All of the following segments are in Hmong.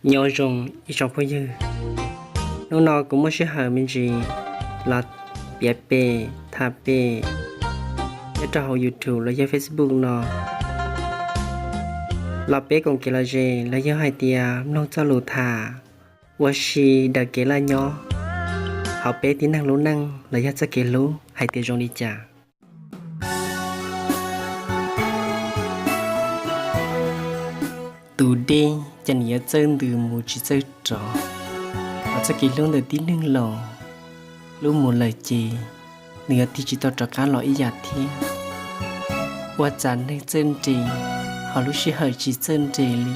Nyob zoo ib tsoom phooj ywg, hnub no kuv muaj sij hawm me ntsis los piav pem tham pem nyob rau hauv YouTube los yog Facebook no, los peb koom kev lom zem los yog hais tias mloog txoj lus tham ua si daws kev laj nyob hauv peb tib neeg lub neej los yog txoj kev hlub hais tias zoo li cas. Tus dej ces nws yuav txawj ntws mus tsis txawj rov, hos txoj kev hlub ntawm tib neeg los hlub mus lawm ces nws yuav tig tsis tau rov qab los ib yam thiab. Ua cas neeg txawj nres, hos lub sij hawm tsis txawj nres li.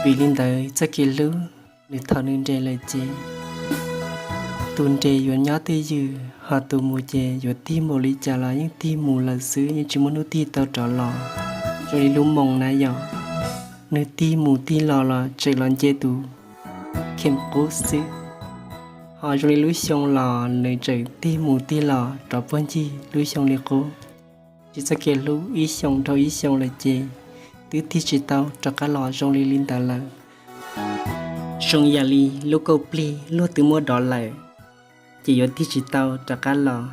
Vim li ntawd txoj kev hlub nws thaum nws nres lawm ces tus nres yuav nyob twj ywm, hos tus mus ces yuav tig mus li cas los yeej tig mus lawm xwb, yeej tsis muaj hnub tig tau rov los. Zoo li lub moos na yog, nws tig mus tig los los tseem los nce tus khem qub xwb. Hos zoo li lub xyoo los nws tseem tig mus tig los rov puag ncig lub xyoo li qub. Tsis txoj kev hlub ib xyoo dhau ib xyoo lawm ces twb tig tsis tau rov qab los zoo li li ntawd lawm. Zoo yam li lub kauj plig luag twb muab dov lawm, ces yuav tig tsis tau rov qab los,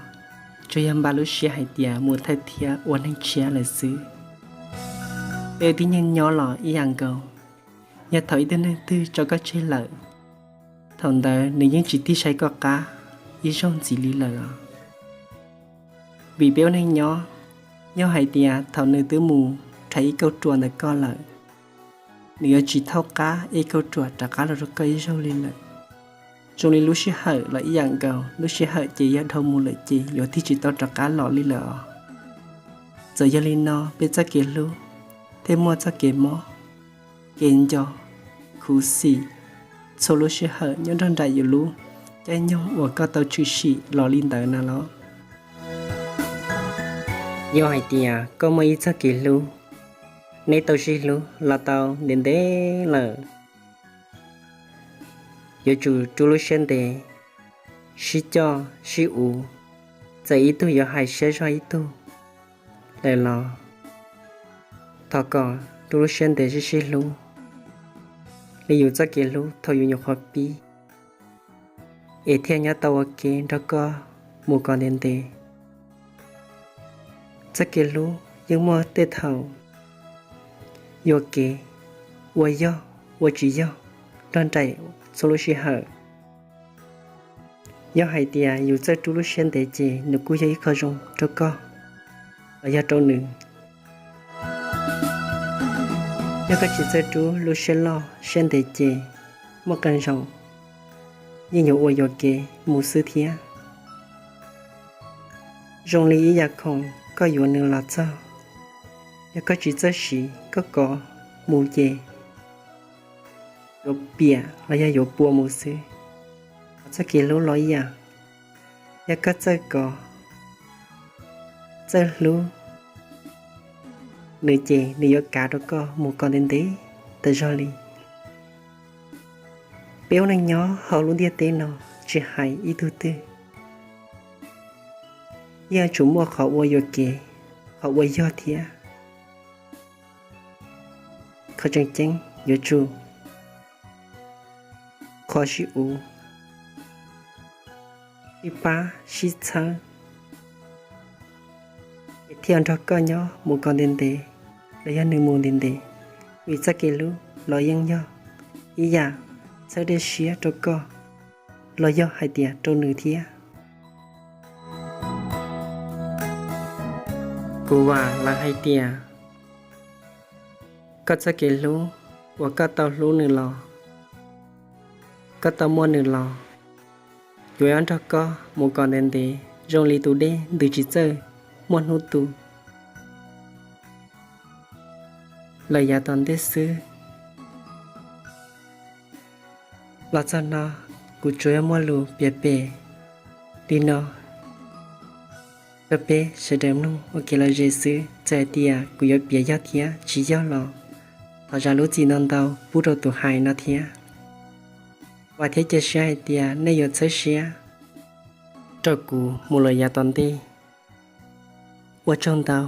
tsuas yog npaj lub siab hais tias mus thawj thiab ua neeg tshiab lawm xwb. Peb tib neeg nyob los ib yam nkaus, yog thaum ib tug neeg twg tso koj tseg lawm, thaum ntawd nws yeej tsis tig saib koj qab ib zaug ntxiv li lawm os. Vim peb ua neeg nyob, yog hais tias thaum nws twb mus rhais ib kauj ruam ntawm koj lawm, nws yuav tsis thaub qab ib kauj ruam rov qab los rau koj ib zaug li lawm. Zoo li lub sij hawm los ib yam nkaus, lub sij hawm ces yog dhau mus lawm ces yuav tig tsis tau rov qab los li lawm os. Txawm yog li no peb txoj kev hlub thiaj muaj txoj kev mob, kev nco, khuv xim txhua lub sij hawm nyob nrog nraim yus lub caij nyoog uas koj tau tshwm sim los li ntawd na los. Yog hais tias koj muaj ib txoj kev hlub, neb tau sib hlub los tau ntev ntev lawm, yuav tsum rub lub siab ntev, sib coj sib uv, txawm ib tug yuav hais siab zog ib tug lawm los thov kom rub lub siab ntev sib sib hlub li yus txoj kev hlub thaum yus nyuam qhuav pib, es thiaj nyob tau ua ke nrog koj mus kom ntev ntev. Txoj kev hlub yeej muaj tej thaum yuam kev, ua yog ua tsis yog nrog nraim txhua lub sij hawm. Yog hais tias yus txawj rub lub siab ntev ces nws kuj yog ib qho zoo rau koj los yog rau nws. Yog koj tsis txawj rub lub siab loj siab ntev ces muaj qee zaus yeej yuav ua yuam kev mus xwb thiab. Zoo li ib yam khoom koj yuav nws los txog, yog koj tsis txawj siv koj kov mus ces yuav piam los yog yuav pua mus xwb. Hos txoj kev hlub los ib yam, yog koj txawj kov, txawj hlub nws ces nws yuav kav rau koj mus kom ntev ntev tas zog li. Peb ua neej nyob hauv lub ntiaj teb no tsis hais ib tug twg, yeej yuav tsum muaj qhov ua yuam kev, qhov ua yog thiab qhov tseem ceeb yuav tsum qhov sib uv, sib pab sib txhawb, es thiaj nrog koj nyob mus kom ntev ntev, los yog nws mus ntev ntev. Vim txoj kev hlub los yeej yog ib yam txhawb dej siab rau koj, los yog hais tias rau nws thiab. Kuv vam lees hais tias koj txoj kev hlub uas koj tau hlub nws los, koj tau muaj nws los, yuav nrog koj mus kom ntev ntev zoo li tus dej ntws tsis txawj muaj hnub tu lawm yav tom ntej xwb. Los txog no kuv tsuas yog muaj lus piav pem li no rau peb sawv daws mloog ua kev lom zem xwb. Txawm hais tias kuv yuav piav yog thiab tsis yog los thov zam lub txim ntau ntau pub rau tus hais no thiab. Vam thiab cia siab hais tias nej yuav txhawb siab rau kuv mus lawm yav tom ntej. Ua tsaug ntau